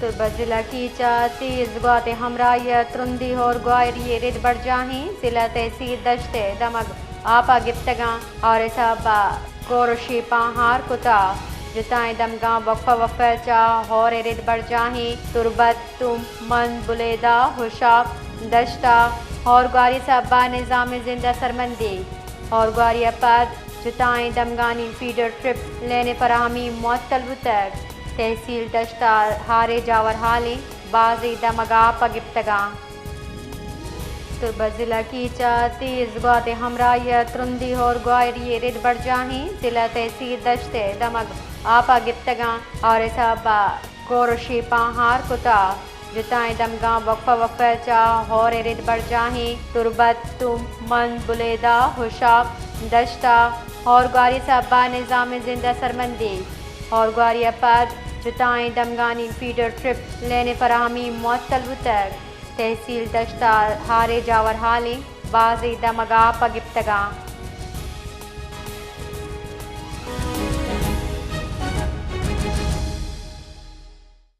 تربت ضلع کیچ ءَ تیز گوات ءِ ہمراہی ءَ ترندی ہور گواری ءِ رد برجاہیں، ضلع تحصیل دشت ءِ دمگ آپ ءَ گپتگاں، ہور ءِ سبب ءَ کور ءُ شیپاں ہار کتہ، جتائیں دمگاں وقفہ وقفہ ءَ چہ ہور ءِ رد برجاہیں، تربت، تمپ، مند، بلیدہ، ہوشاپ، دشت ءَ ہور گواری ءِ سبب ءَ نظام زند ءَ سرمندی، ہور گواری ءَ پد جتائیں دمگانی فیڈر ٹرپ لین ءِ فراہمی معطل بوتگ۔ تحصیل دشت ءَ ہار ءِ جاور ہالیں، بازیں دمگ آپ ءَ گپتگاں۔ تربت ضلع کیچ ءَ تیز گوات ءِ ہمراہی ءَ ترندی ہور گواری ءِ رد برجاہیں، ضلع تحصیل دشت ءِ دمگ آپ ءَ گپتگاں، ہور ءِ سبب ءَ کور ءُ شیپاں ہار کتہ، جتائیں دمگاں وقفہ وقفہ ءَ چہ ہور ءِ رد برجاہیں، تربت، تمپ، مند، بلیدہ، ہوشاپ، دشت ءَ ہور گواری ءِ سبب ءَ نظام زند ءَ سرمندی، ہور گواری ءَ پد جتائیں دمگانی فیڈر ٹرپ لین ءِ فراہمی معطل بوتگ۔ تحصیل دشت ءَ ہار ءِ جاور ہالیں، بازیں دمگ آپ ءَ گپتگاں۔